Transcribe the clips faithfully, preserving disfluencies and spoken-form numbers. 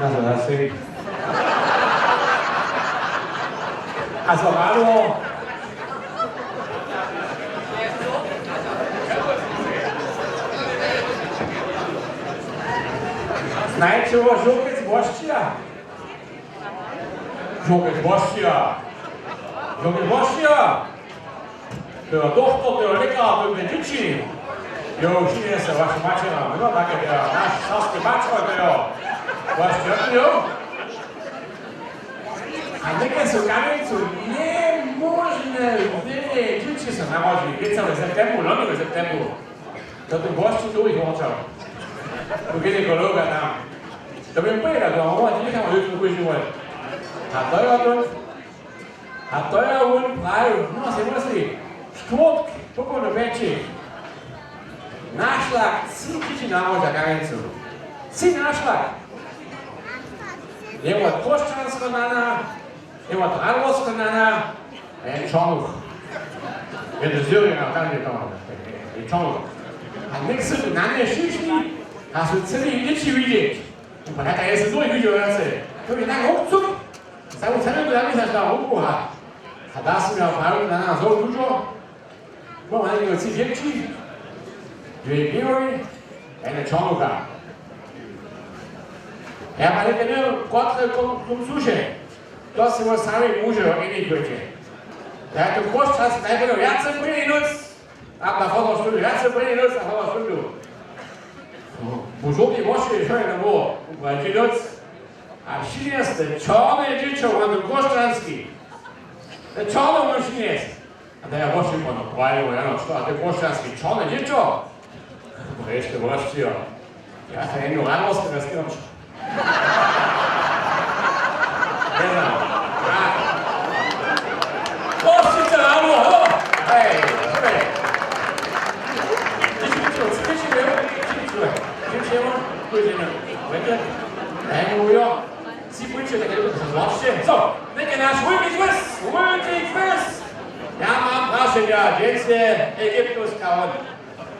Na to zase. A so rado. Znajće wo žurkec Bosćija? Žurkec Bosćija. Žurkec Bosćija. To je dochtor, to je lěkar, to je dźěći. Jo, přinjese waše maćera, no, tak je, to je naš serbski maćer, to je. Waš dźěti, jo? A něke su w Kamjencu njemóžne, wjele dźěći so narodźi, wěc w septembru, loni w septembru. To tu Bosći tu jich wróćał. Tu ginekologa tam. To bě mi pòwědał, to móhł, něchał jutro kóždy mój. A to je to. A to je wón prajił, no, sej mysli, štwórtk, popołdnju pjećich. Našlak, tři dźěći narodźa Kamjencu. Tři našlak. Jemu wot Chróšćanskeho nana, jemu wot Radworského nana, a jen Čornuch. Jedny z Jurjena, tam je to, jen Čornuch. A něk su tu na nje přišli, a su chceli dźěći widźeć. Pa ja, to je so znowu widźał wjace. To je tak ruckzuck. Samo chcemy, da mi zašła ruku, ha. A da su mi prawił, na nas znowu dużo. No, ale nie, tři dźěći, dwě běłe, jedna čornucha. Ja, ale ten je, kotre kom, kom słuše. To su wot sami muže, o jinych ludźe. Ja, to košt čas, najpierw wjace prěni noc. A na foto studiu, wjace prěni noc, na foto studiu. Bužurki wosće, što je to było? Prěni noc. A přinjeste čorne dźěćo, won to košćanski. Te čorne won přinjeste. A da ja wosće, ono, prajiło, Jano, što, a te košćanski čorne dźěćo? Bo ješće wosće, jo. Ja sam jednu radost, da skidam. Ne znam. A. Wosće, rano, ho! Hej, hej. Ti si počuł, co ti si miał? Ti si počuł. Ti si miał? Pójdzie na. Będzie? Ej, mówił, jo. Si pójdzie, tak jakby to zobaczcie. Co? Neke naš wulki kwis, wulki kwis. Ja mam prašenja, dźensa je egiptowska woda.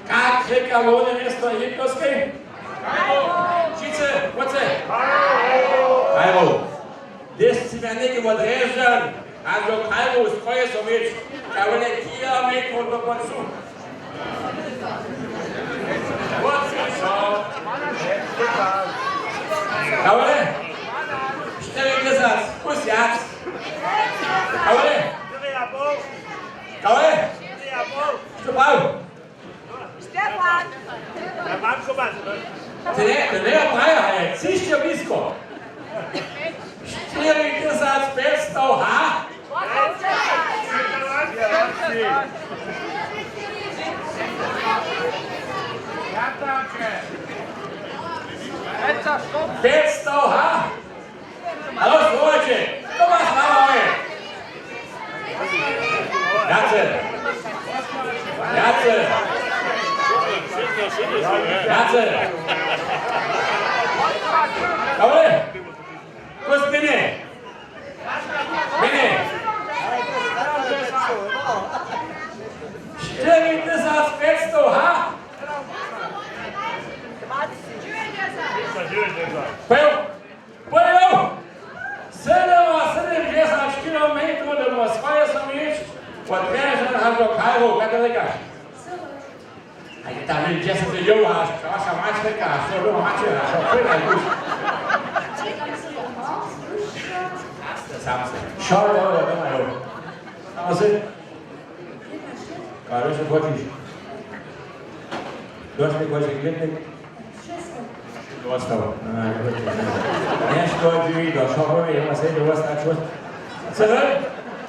Kak rěka hłowne město egiptowskej? Wšitcy, wótře? Kairo. Hdyž sym ja něke wot Drježdźan, a do Kairo stroje so měć, ja wone kilometrow do kóncu. Wótře, so. Kawale? Štyri tysac, plus wjac. Kawale? Kawale? Što prawił? Stefan! To nje, to nje je praja, ale třišće blisko. Štyri tysac pjećstow ha? Pjećstow ha? Alo, słowajće, to ma z nama je. Wjace. Wjace. Wjace. Dobre. Kus mjenje. Mjenje. Štyri tysac pjećstow ha? Pojel. Pojel! Sydomasydomdźesać kilometrow do Moskwy so měć, wot Drježdźan hač do Kairo, katolikaš. A je tam jen dźesać jow, hač, waša maćerka, hač, to doma maćerka, hač, to pojel, hač. Sam se. Šel, jo, jo, doma, jo. Samo se. A došli płaćić. Došli płaćić kmětnik. Dostało. A, dobre. Nješto dźiwi do Šobowy, ja mam sobie dostało. Co to?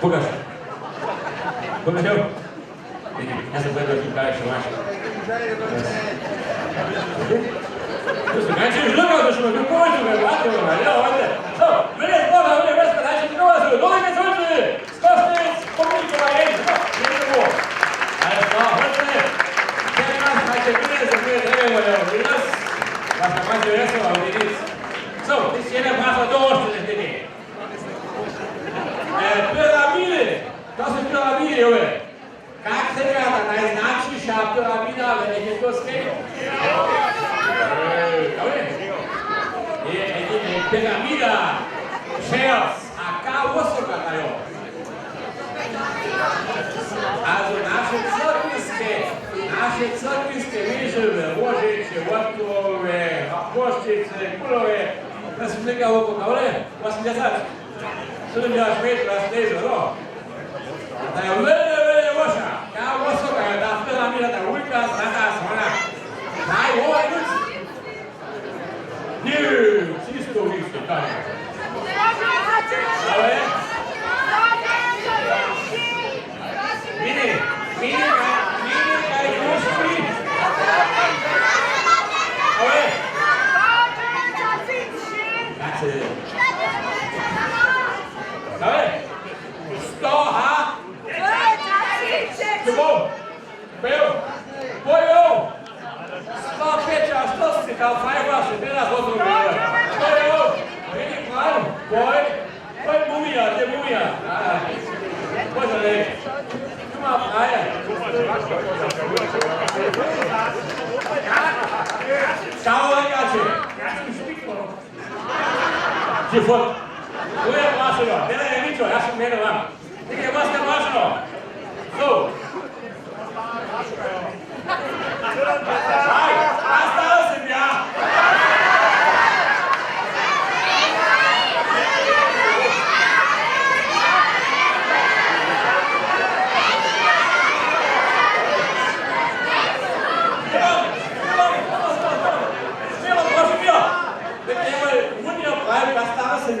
Pokaž. Pokaž, jo. Ja sam gledao ti kaj što maš. To su najčešće žlugao da što me povesti me vratio na ja ovdje. So, mene je zbog, mene je vesta, znači, to vas je dole ne zvuči. Skosnic, publika, je, no, nije to bilo. Ali što, hoćete? Sve nas, znači, mene je zbog, mene je zbog, mene je zbog, mene je zbog, mene je zbog. So, ti si jedan glas od ovo što ne znate. E, piramide, to su piramide, ove. Kak se rjada najznačniša piramida w Egiptowskej? Ej, to je. Je, je, je, piramida. Cheops, a ka wosoka ta jo? Also naše cyrkwiske, naše cyrkwiske wěže w Łožeće, Wotkowe, Chrósćicy, Kulowe, to su neka woko kawle, wosomdźesać. Sedemdźesać metrow, a stežo, no. A ta je wjele, wjele woša. Ja wosoka, ja ta piramida, ta wulka, złota, słona. Daj, wowaj, nic. Nie, čisto, čisto, tak. Ale? Mini, mini, mini, kaj kruški. Ale? Tacy. Ale? Sto, ha? Dwóch. Pěł. Pojł. Sto pěć a sto si dał fajba, si teraz rozumie. Pojł. Mini pan. Pojł. Pojł, mumia, ty mumia. A. Boże, lej. Tu ma praje. Stało legacie. Ja sam szpikło. Dźe fort. Moja prašenja, tela je ničo, ja sam mjenował. Ty je maska prašenja. So. Aj, a stara sam ja. Miło, miło, miło, prosim ja. Wón je prajił, ja stara sam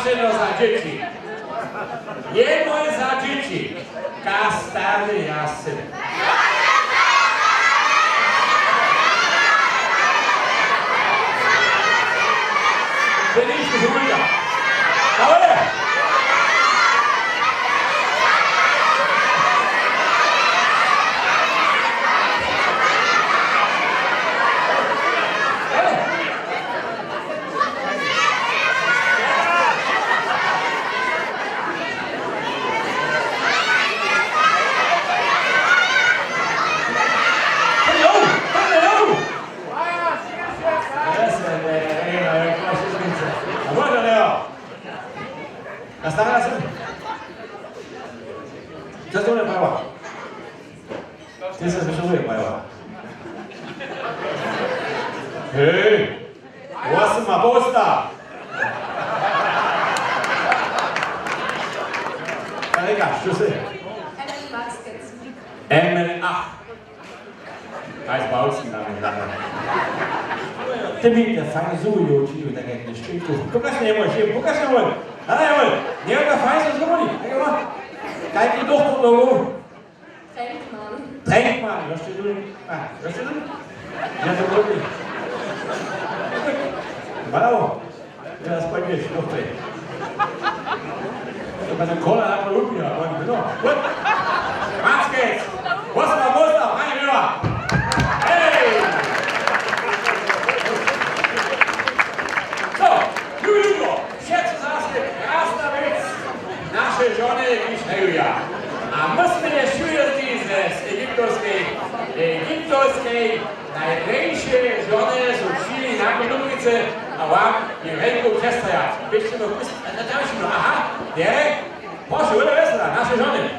Strašeno za dźěći. Jenož za dźěći. Kaž stary ja sym. Ty nič nie wulda. Ale! Ty se zvyšuje, Pajła. Hej! Wosma posta! Daleka, što se? Emily Marskec. Emily, ach. Kaj z Bałcem na mne, na mne. Ty mi te fajne zuby učił, tak jak ty szczęku. Pokaż mi, mój, pokaż mi, mój. Ale, mój, nie, to fajne zuby, tak jak ma. Kaj ty doch to było? Trenkmann. Trenkmann, hörst du? A, hörst du? Ja, so gut. Brawo. Ja, das freut mich, noch mehr. Meine Cola hat man irgendwie, aber genau. Gut. Maske. Wosma posta, meine Lieber. Hey! So, Juliusz. Wšetcy zase krasna wěc. Naše žony kiž haju ja. A my smy je přiwjezli z, z Egyptowskej, Egyptowskej najrjeńše žony su přijeli na Knupnicy a wam je wjelku předstaja. Běžće do kus-, a to dalši, no, aha, je, prošu, wjele wjesela, naše žony.